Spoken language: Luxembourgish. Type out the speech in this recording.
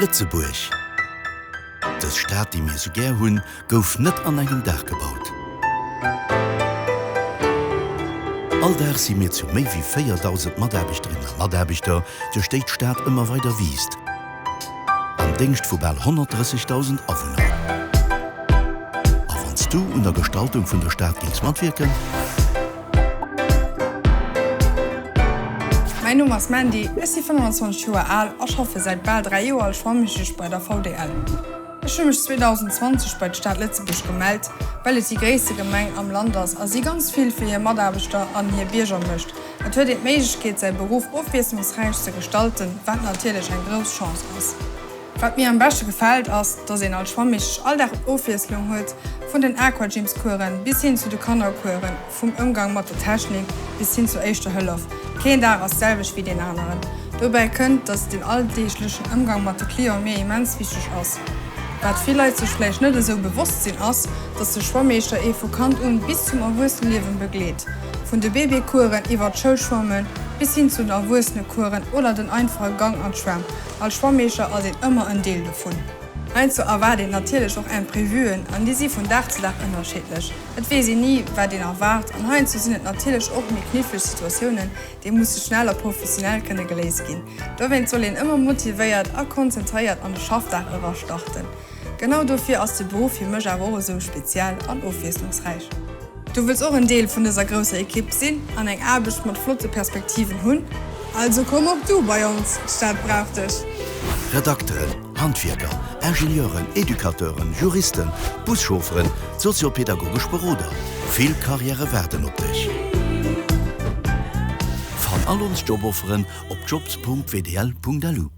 Lëtzebuerg, dës Stad, déi mir sou gär hunn, gouf net an engem Dag gebaut. All Dag si mir zu méi wéi 4.000 Mataarbechterinnen a Mataarbechter, duerch déi d'Stad ëmmer weider wiisst, am Déngscht vu bal 130.000 Awunner. A wann s du un der Gestaltung vun der Stad géings matwierken? Mäin Numm ass Mandy, ech si 25 Joer al a schaffe säit bal 3 Joer als Schwammeeschtesch bei der VDL. Ech hu mech 2020 bei d'Stad Lëtzebuerg gemellt, well et déi gréisste Gemeng am Land ass a si ganz vill fir hir Mataarbechter an hir Bierger mécht. Et huet een d'Méiglechkeet säi Beruff ofwiesslungsräich ze gestalten, wat natierlech eng grouss Chance ass. Wat mir am beschte gefält ass, dass een als Schwammeeschtesch all Dag Ofwiesslung huet, vun den Aquagymscoursen bis hin zu de Kannercoursen, Vum Ëmgang mat der Technik bis hin zur éischter Hëllef, keen Dag ass d'selwecht wéi deen aneren. Dobäi kënnt, dass den alldeeglechen Ëmgang mat de Cliente mir immens wichteg ass. Wat vill Leit sech vläicht net esou bewosst sinn, ass, dass de Schwammeeschter ee vu Kand un bis zum Erwuesseneliewen begleet. Vun de Bébé-Coursen iwwer d'Schoulschwammen bis hin zu den Erwuessenecoursen oder den einfache Gang an d'Schwämm, als Schwammeeschter ass een ëmmer en Deel dovun. Heiansdo erwaart een natierlech och Imprevuen an déi si vun Dag zu Dag ënnerschiddlech. Et weess een ni, wat een erwaart an heiansdo sinn et natierlech och méi kniffleg Situatiounen, déi musse schnell a professionell kënne geléist ginn. Dowéinst soll een ëmmer motivéiert a konzentréiert an de Schaffdag era starten. Genau dofir ass de Beruff fir mech awer och esou speziell an ofwiesslungsräich. Du wëlls och en Deel vun dëser grousser Ekipp sinn an eng Aarbecht mat flotte Perspektiven hunn? Also komm och du bei ons, d'Stad brauch dech! Redakteren, Handwierker, Ingenieuren, Educateuren, Juristen, Buschaufferen, soziopedagogesch Beroder, vill Karriäre waarden op dech. Fann all ons Jobofferen op jobs.wdl.lu.